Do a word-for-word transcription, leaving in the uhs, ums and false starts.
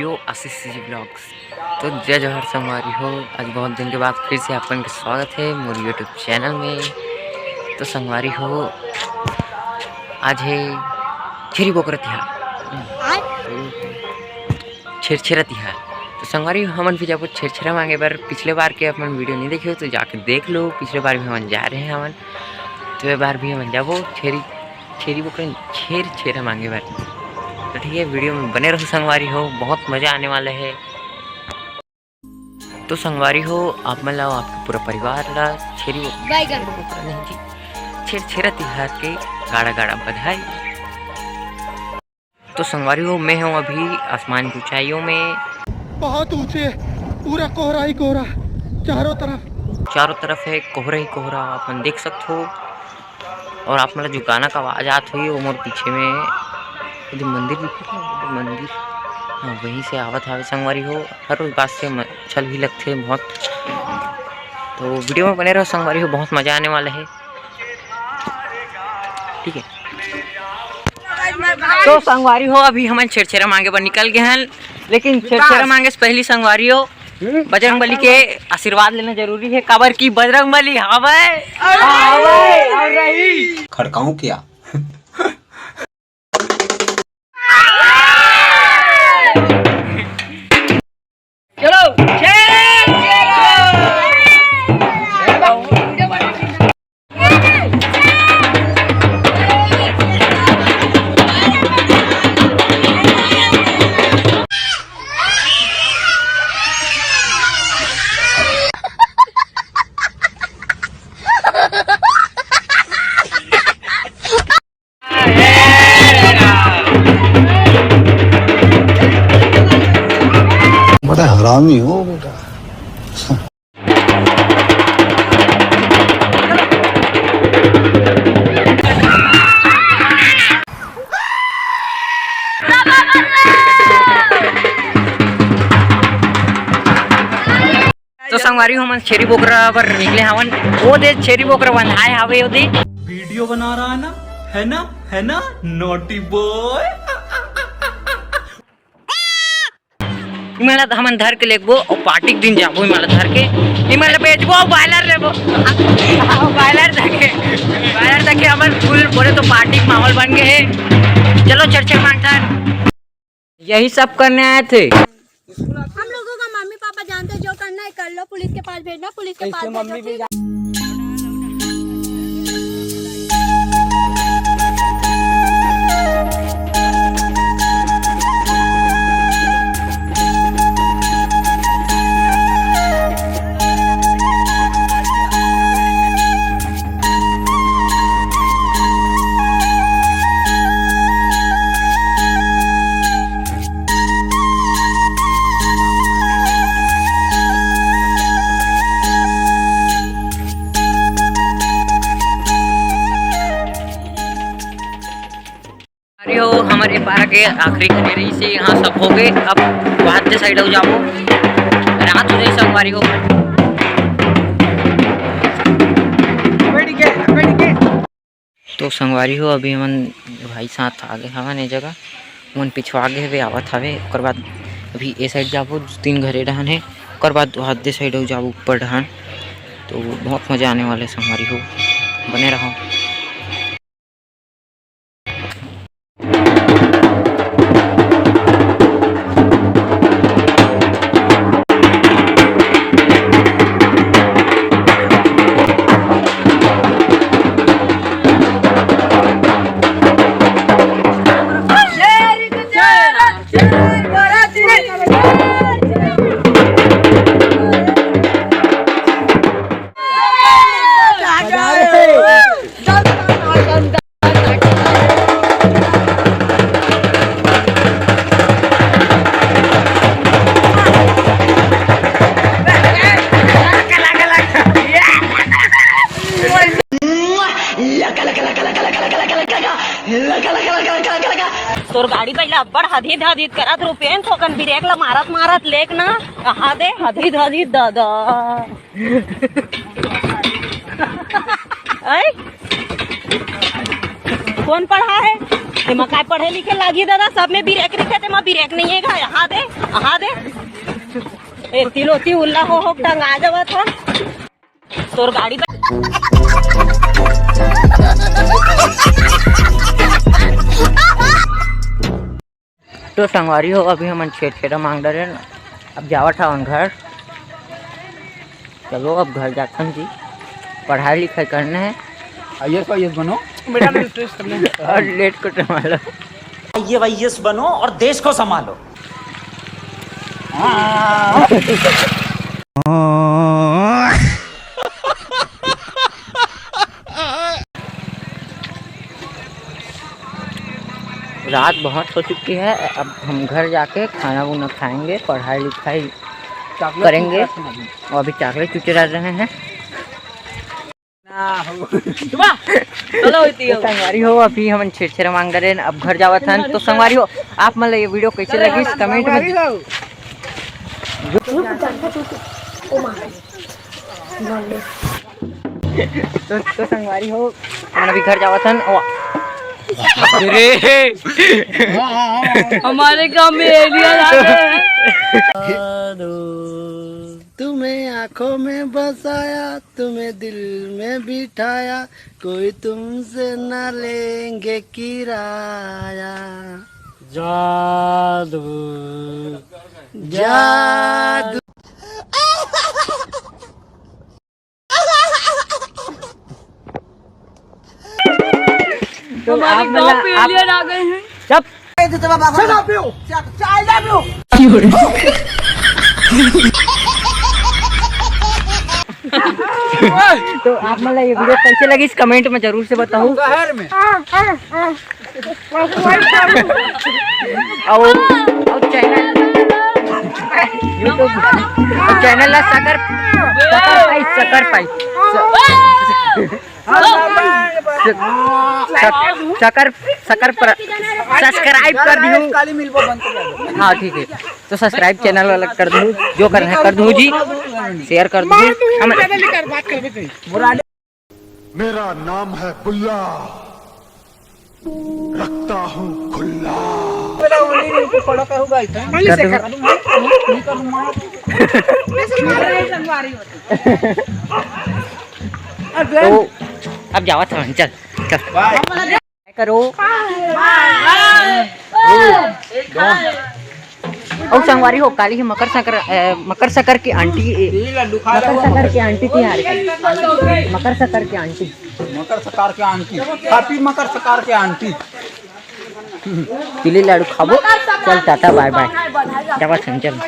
यो Ashish ji blogs. तो जय जोहार संगवारी हो, आज बहुत दिन के बाद फिर से आपन के स्वागत है मोर YouTube चैनल में। तो संगवारी हो, आज है छेरी बोकरा तिहार, छेरछेरा तिहार। तो संगवारी हो, हमन भी जाबो छेरछेरा मांगे बर। पिछले बार के अपन वीडियो नहीं देखे हो तो जाके देख लो, पिछले बार भी हमन जा रहे हैं हमन। तो ये बार भी हमन जाबो छेरी छेरी बोकरा छेरछेरा मांगे बर। तो ठीक है, वीडियो में बने रहो संगवारी हो, बहुत मजा आने वाला है। तो संगवारी हो, आप मन ला अउ आपके पूरा परिवार ला छेरी बोकरा नहीं जी, छेरछेरा तिहार के गाड़ा गाड़ा बधाई। तो संगवारी हो, मैं हूँ अभी आसमान की ऊंचाइयों में। बहुत ऊंचे, पूरा कोहरा ही कोहरा चारों तरफ। चारों तरफ है कोहरा ही कोहरा, आप मन देख सकते हो। और आप मन ला जो गाना का आवाज आत हुई, वो मोर पीछे में वो जो मंदिर दिखत हे, वो जो मंदिर, हाँ, वहीं से आवत हवे संगवारी हो। हर रोज बात से म-, अच्छा भी लगथे बहुत। तो वीडियो में बने रहो संगवारी हो, बहुत मजा आने वाला है। ठीक है, तो संगवारी हो, अभी हमन छेरछेरा मांगे बर निकल गए हैं, लेकिन छेरछेरा मांगे से पहली संगवारी हो, बजरंग बली के आशीर्वाद लेना जरूरी है, काबर कि बजरंग बली हवय, हवय और रही। खड़काऊं क्या? चलो, जय, जय। बड़ा हरामी हो बेटा। तो संगवारी हो, हमन छेरी बोकरा बर निकले हवन। वो दे छेरी बोकरा बंधाए हावे, वो दे। वीडियो बना रहा है ना, है ना, है ना, नॉटी बॉय। इमन ला हमन धर के लेगबो और पार्टी के दिन जाबो, इमन ला धर के, इमन ला बेचबो और बॉयलर लेबो। बॉयलर देखे, बॉयलर देखे हमन फुल बोले तो पार्टी के माहौल बन गए है। चलो छेरछेरा मांगथन। यही सब करने आए थे। हम लोगों का मम्मी पापा जानते हैं, जो करना है कर लो, पुलिस के पास भेजना, पुलिस के पास भेजना, मम्मी भी ठीक है? अरे हो, हमर ए पारा के आखिरी घरे रहिस हे, यहाँ सब हो गए। अब वहाँ के side हो जाबो, रात हो जाए संगवारी हो। तो संगवारी हो, अभी हमन भाई साथ आगे हवन ए जगह, ओमन पिछवा गे हवे, आवत हवे। ओकर बाद अभी ए side जाबो, दू तीन घरे डहन हे, ओकर बाद वहाँ दे side हो जाबो ऊपर डहन। तो बहुत मजा आने वाला है संगवारी हो, बने रहो। तोर गाड़ी पहिला अब्बड़ हदीद हदीद करत रुपेन, थोकन ब्रेक ला मारत मारत लेक ना, कहाँ दे हदीद हदीद दादा। ऐ? कौन पढ़ा है? एमा काय पढ़े लिखे लागही दादा, सब में ब्रेक रहिथे, तेमा ब्रेक नइ हे गा। यहाँ दे, यहाँ दे। ए, तिलोती उल्ला हो, हो टंगा जावत हन। तोर गाड़ी बा- तो संगवारी हो, अभी हमन छेरछेरा मांग डरेन, अब जावत हवन घर। चलो, अब घर जाथन जी, पढ़ाई लिखाई करना है। आईएएस, आईएएस बनो। बेटा, मेरे टेस्ट करने हैं। और लेट को संभालो। आईएएस बनो और देश को संभालो। रात बहुत हो चुकी है, अब हम घर जाके खाना वाना खाएंगे, पढ़ाई लिखाई करेंगे। और अभी चॉकलेट चुचरा रहे हैं। चलो, होती तो हो। संगवारी हो, अभी हमन छेरछेरा मांग डरेन, अब घर जावत हन। तो संगवारी हो, आप मन ला ये वीडियो कैसे लगिस, कमेंट में तो, तो संगवारी हो, हमन अभी घर जावत हन। ओ, अरे, हमारे गांव में एलियन आ गए हैं। तुम्हें आंखों में बसाया, तुम्हें दिल में बिठाया, कोई तुमसे ना लेंगे किराया। जादू, जादू। तो हमारे आप गांव मतलब पे आप एलियन आ गए हैं। चुप। तो आप मतलब ये वीडियो कैसे लगी, इस कमेंट में जरूर से बताओ। शहर में। और, और चैनल, YouTube, और चैनल ला सकर, सकर पाई, सकर पाई। स-, स-, सकर, सकर पर सब्सक्राइब कर दियो। हाँ, ठीक है, तो सब्सक्राइब चैनल वाला कर दो, जो करना है कर दो जी, शेयर कर दो। हम मेरा नाम है बुल्ला, रखता हूँ खुला। तो अब जावत हवन, चल, चल। करो। अउ संगवारी हो, काली ही मकर संक्र-, अ, मकर संकर की आंटी, ए, मकर संकर की आंटी तिहार है। मकर संकर की आंटी। मकर संकर की आंटी। Happy मकर संकर की आंटी। तिली लाडू खाबो। चल, टाटा, बाय बाय। जावत हन, चल।